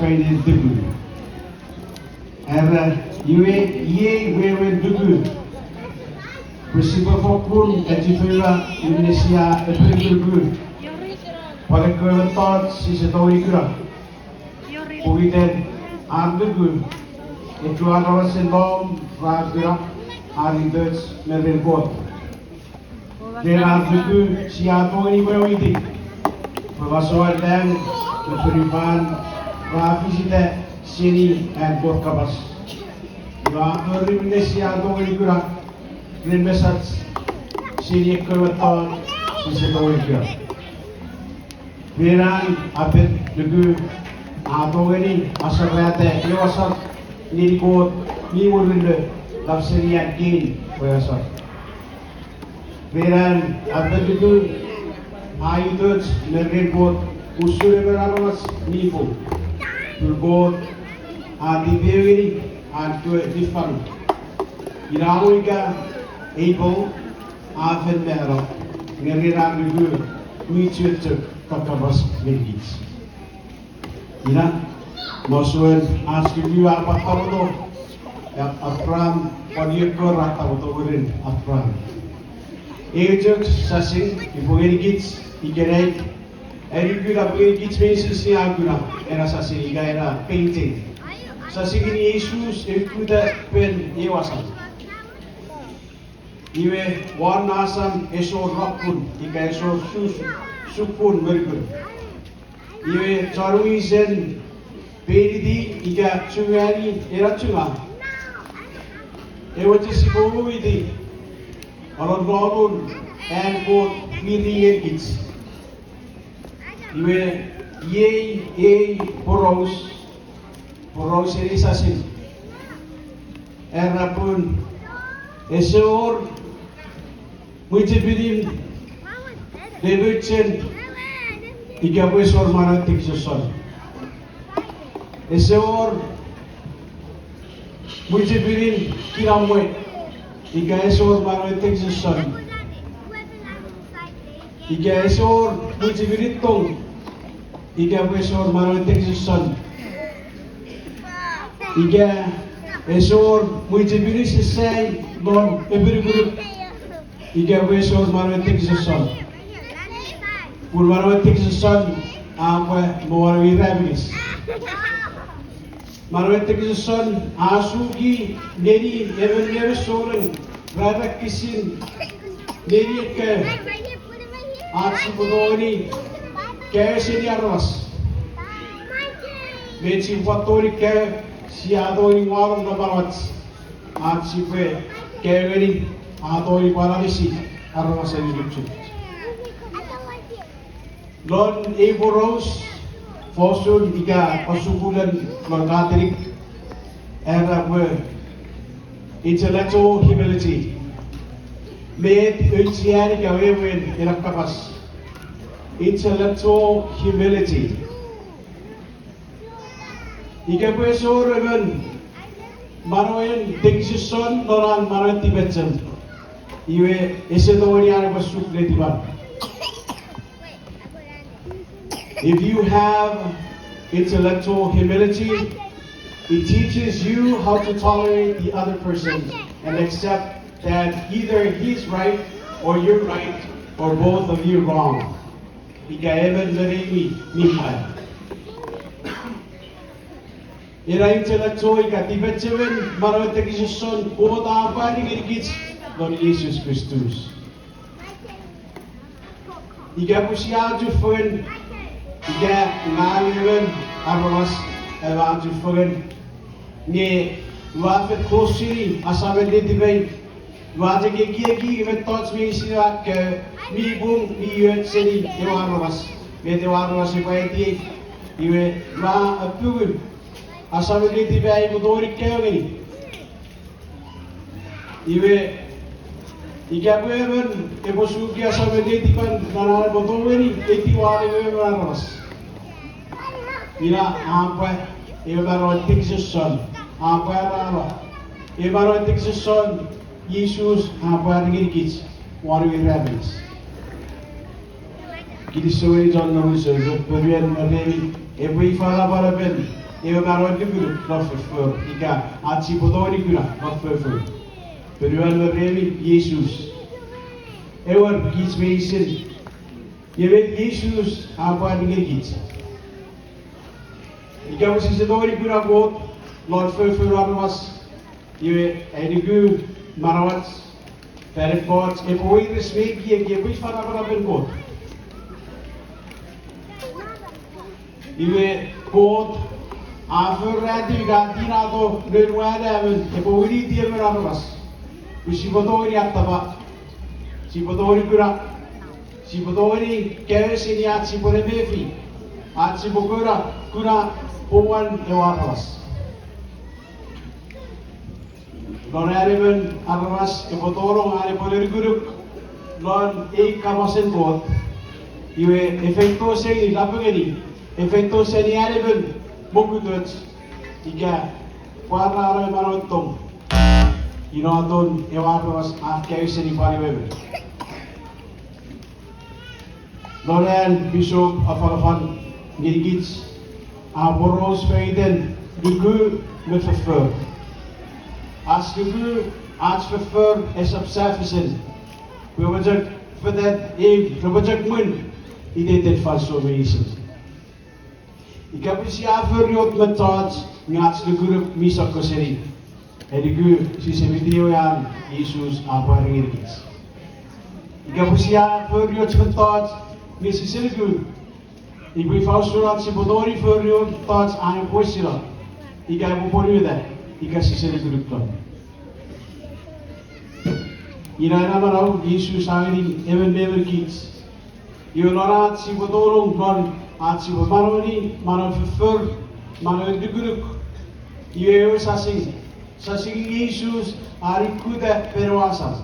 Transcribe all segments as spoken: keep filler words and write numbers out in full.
kapasen nuku. Era, iwe, iei wewen nuku, pwe sipwe fokkun echifewa minne sia epinukunuku pwan ekkewe mettoch sise tongeni kuna. Pokiten ar nuku, ekkewe aramasen nom ra kuna ar utoch me ren Kot. Ren ar nuku sia tongeni weweiti pwe masoan lang me fonufan ra fisita seni an Kot kapas. Iwe a tori minne sia tongeni kuna ren mesach seni ekkewe mettoch sise tongeni kuna. Ren an apet nuku a tongeni asarata ew asor ngeni Kot mi murinno nap seni an Kein we asor. Ren an apet nuku a utoch me ren Kot usun emon aramas mi pung, pun Kot a tipeeu ngeni an kewe niffang. Ina mo ika ei pung a fen mano, nge ren an nuku mi chuen chok kakkapas ngenikich. Ina, masouen ach nuku a pwan tamoto, a, Abraham pwan iekor ra tamoto mwirin Abraham. Eu chok sasing upwe ngenikich ikenai, ai nuku upwe ngenikich meinisin sia kuna ena sasing ika ena painting. Sasingin Jises e ukuta pen ew asam. Iwe won asam ese wor rokkun ika ese wor su-, sukun monukon. Iwe chon wisen peiniti ika chungani ena chunga, ewe chisi ponuiti anongonun an Kot mwiringekich. Iwe iei ei poraus, porausen ei sasing. Era pun ese wor mwichepinin nemochen ika pwe ese wor manauen tipetekison. Ese wor mwichepinin kinamwe ika ese wor manauen tipetekison. Ika ese wor mwichepinin tong ika pwe ese wor manauen tipetekison. Ika ese wor mwichepinin sesai non epinukunuk ika pwe ese wor manauen tipetekison. Pun manauen tipetekison a pwe mo won ewe irapenges. Manauen tipetekison a suki ngeni emon me emon souneng, ra ekisin ngeni ekkewe ach sipwe tongeni kaeo seni aramas. Met sipwe tongeni kaeo, sia tongeni wanong non manauach, ach sipwe kaeo ngeni, a tongeni pwan anisi aramasen nukuchun. Non ei poraus, fosun ika asukunen non Catholic, era pwe intellectual humility. Met auchean ika wewen ena kapas, intellectual humility. Ika pwe ese wor emon manauen tipetekison non an manauen tipachem, iwe ese tongeni an epwe suk netipan. If you have intellectual humility, it teaches you how to tolerate the other person and accept that either he's right or you're right or both of you wrong. Ika emon me neimi mi pwan. Ena intellectual ika tipachemen manauen tipetekison Kot a pwari ngenikich non Jises Kristus. Ika pwe sia chufengen, ika ngang emon aramas, ua chufengen, nge ua fen close seni asamen netipei, ua chok ekieki mettoch meinisin ua kaeo mi pung mi och seni ewe aramas, met ewe aramas epwe aitiei, iwe ua apungu asamen netipei ai upwe tongeni kaeo ngeni. Iwe, ika pwe emon epwe suki asamen netipan non an epwe tongeni etiwa ewe emon aramas, ina a pwa ewe manauen tipetekison, a pwarano ewe manauen tipetekison Jises a pwari ngenikich won ewe irapenges. Kinisou ngeni chon Norwich, ponuen me remi epwe ifa napanapen ewe manauen nukunuk non foffor ika ach sipwe tongeni kuna non foffor. Ponuan me remi Jises. Ewer kich meinisin. Iwe met Jises a pwari ngenikich? Ika pwe sise tongeni kuna Kot non fofforun aramas, iwe ai nuku, manauach, fan ekkoch epwe weires me ekiek, epwe ifa napanapen Kot? Iwe Kot a foratiw ika tinato Noun we Anaemon epwe winiti emon aramas pwe sipwe tongeni attapa, sipwe tongeni kuna, sipwe tongeni kaeo seni ach sipwe ne mefi, ach sipwe kuna, kuna pouan ewe aramas. Non an emon aramas epwe tonong an epwe ne nukunuk non ei kapasen Kot, iwe e feito seni, napengeni, e feito seni an emon mokutoch ika pwarano manauen tong. Ina atun ewe aramas a kaeo seni pwan ewe emon. Non an pisop afanafan ngenikich, a poraus fan iten nuku me foffor. Ach nuku, ach foffor esap sufficient pwe epwe chok fetan, e, repwe chok mwin iteiten fansoun meinisin. Ika pwe sia fori och mettoch nge ach nukunuk mi sokko seni, ai nuku sise fiti ewe an Jises a pwari ngenikich. Ika pwe sia fori och mettoch nge sise nuku, ika pwe ifa usun ach sipwe tongeni fori och mettoch an epwe wesilo ika epwe pwonueta ika sise nukunuk lon. Ina ena manau Jises a ngeni emon me emon kich. Iwe non ach sipwe tonong non ach sipwe manaueni, manau foffor, manau nukunuk. Iwe ewe sasing, sasing Jises a nukuta pen ewe asam.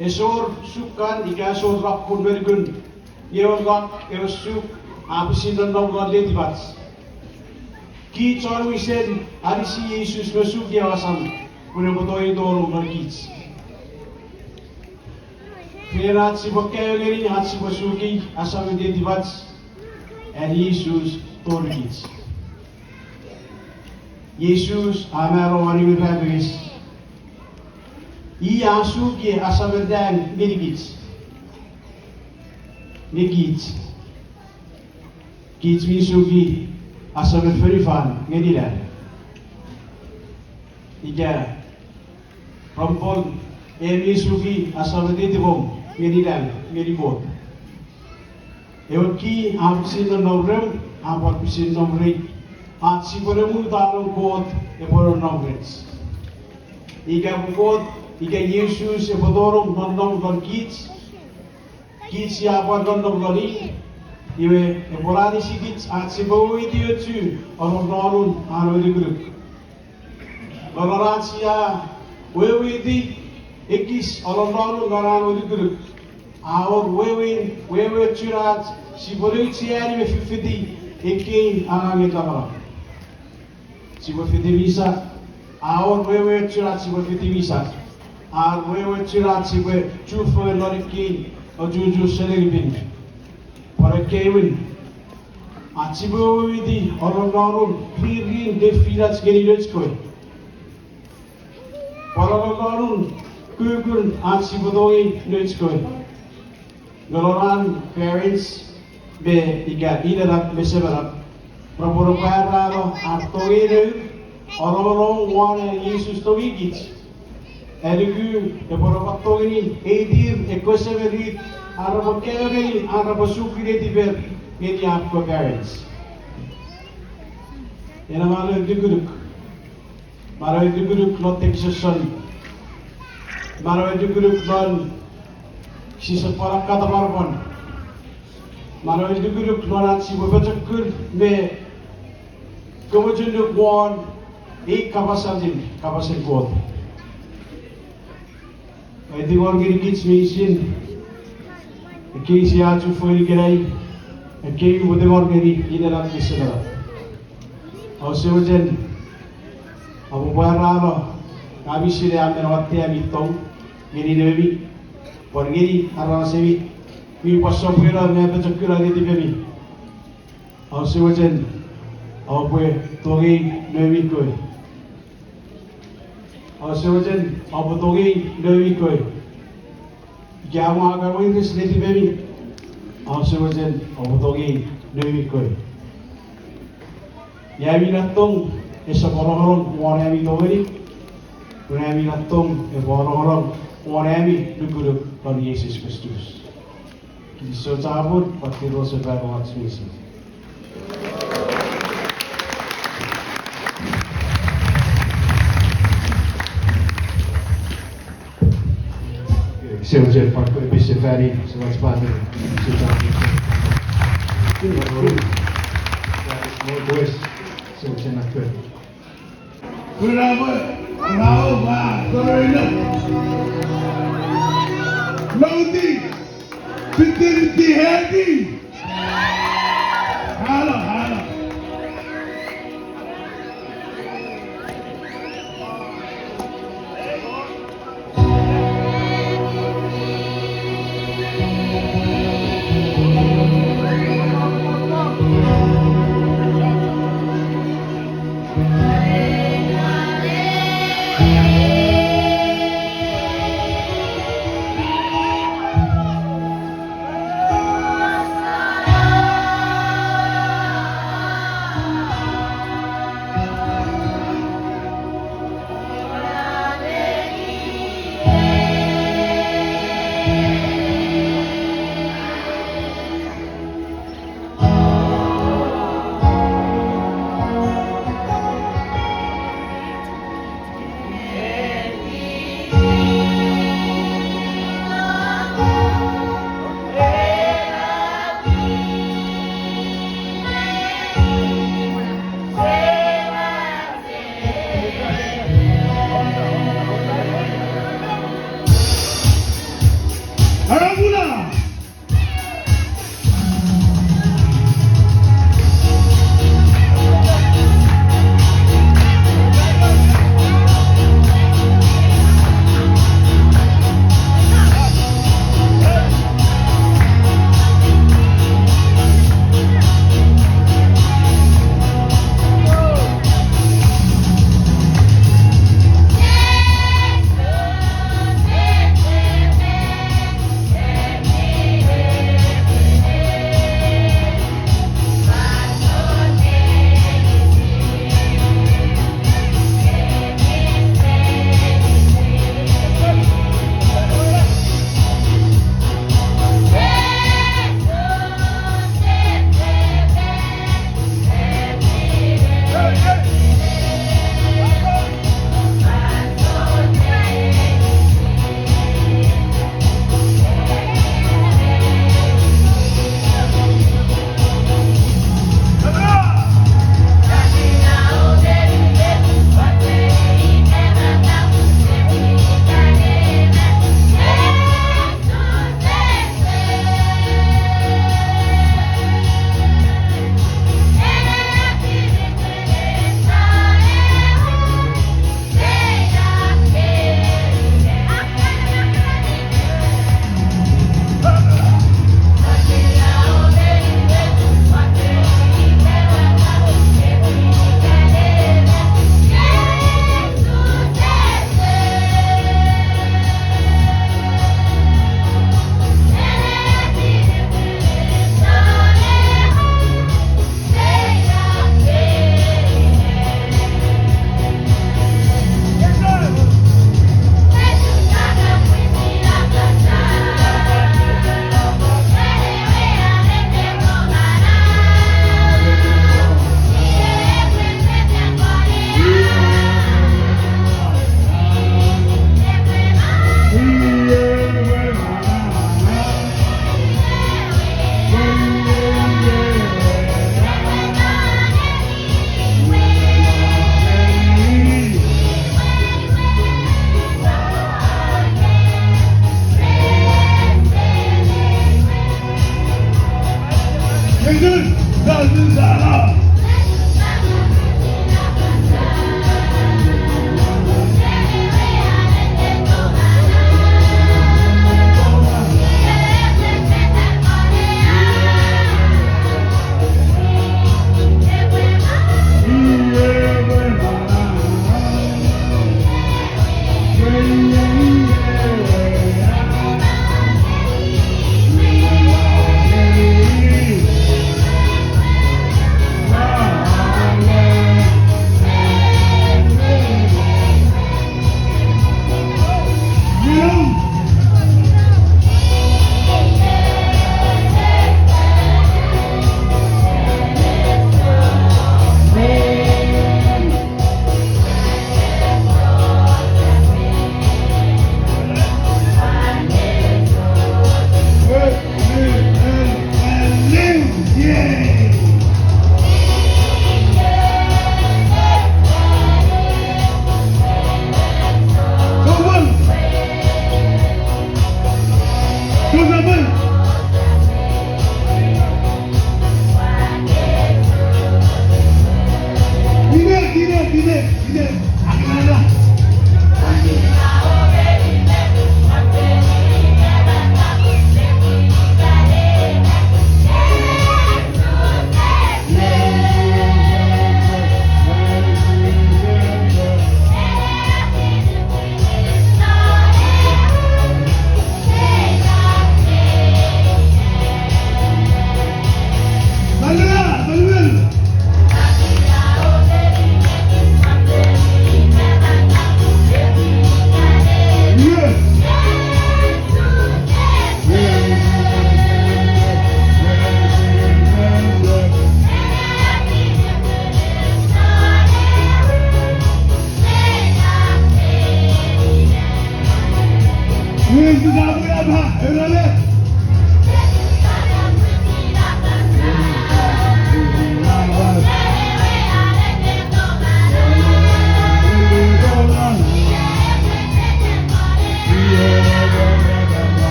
Esor sukkan ika esor rakkun me nukun, nge ewe rak, ewe suk, a pwisin nonnom lon letipach. Kich chon wisen anisi Jises me suki ewe asam pun epwe tongeni tonong non kich. Ren ach sipwe kaeo ngeni ach sipwe suki asamen letipach, an Jises tori kich. Jises a mano won ewe irapenges. I a suki asamen nang ngenikich. Nge kich, kich mi suki asamen fonufan ngeni nang. Ika pwan pwon, e mi suki asamen letipom ngeni nang, ngeni Kot. Ewe ki a pwisin nonnom rem, a pwan pwisin nom rei. Ach sipwe ne mut non Kot epwe nonnom rech. Ika pwe Kot, ika Jises epwe tonong nonnom lon kich, kich sia pwan nonnom lon i, iwe epwe anisikich ach sipwe weweiti ochu ololonun an we nukunuk. Lon ach sia weweiti ekis ololonun lon an we nukunuk, a wor wewen, wewe churach sipwe ne aucheani me fifiti ekkei angangen lamalam. Sipwe fiti misa, a wor wewe churach sipwe fiti misa. A wor wewe churach sipwe chufengen lon ekkei ochuchu senenipin. Pwan ekkei win, ach sipwe weweiti ololonun ririn lefinach ngeni nouch kewe. Pwan ololonun kukun ach sipwe tongei nouch kewe. Nge lon an parents me ika inenap me semenap repwe ne pwarano ar tongei nour, ololong won an Jises tongei kich, ai nuku epwe ne pwan tongeni aitir ekkewe semirit ar repwe kaeo ngeni, ar repwe suki netiper ngeni ar kewe parents. Ena manauen nukunuk. Manauen nukunuk lon tekison. Manauen nukunuk lon sise pwan akkataparapon. Manauen nukunuk lon ach sipwe pochokun me komochunuk won ei kapas allim, kapasen Kot. Ai tingor ngenikich meinisin, ekkei sia chufengen ikenai, ekkei upwe tingor ngeni inenap me semenap. Ause mochen, aupwe pwarano, ami sinei a men watte ami tong ngeni nememi, pwan ngeni aramasemi, mi pwan sopweno me apochokuna netipemi. Ause mochen, Oupwe tongei noumi kewe. Ause mochen oupwe tongei noumi kewe. Ika mwo a kan weires letifemi, ause mochen oupwe tongei noumi kewe. Ami na tong esap nongonong won ami tongeni, pun ami na tong epwe nongonong won ami nukunuk lon Jises Kristus. Kinisou chapur, pwan kirosen Papa wach meinisin. Kinisou chapur, pwan kinisou fani, so much fun. Kinisou chapur. Kinisou chapur. Kinisou chapur. Bravo, bravo, bravo. Sorry, no. Naughty. Fifty, fifty, happy. Halo, halo.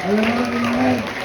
Aleluia.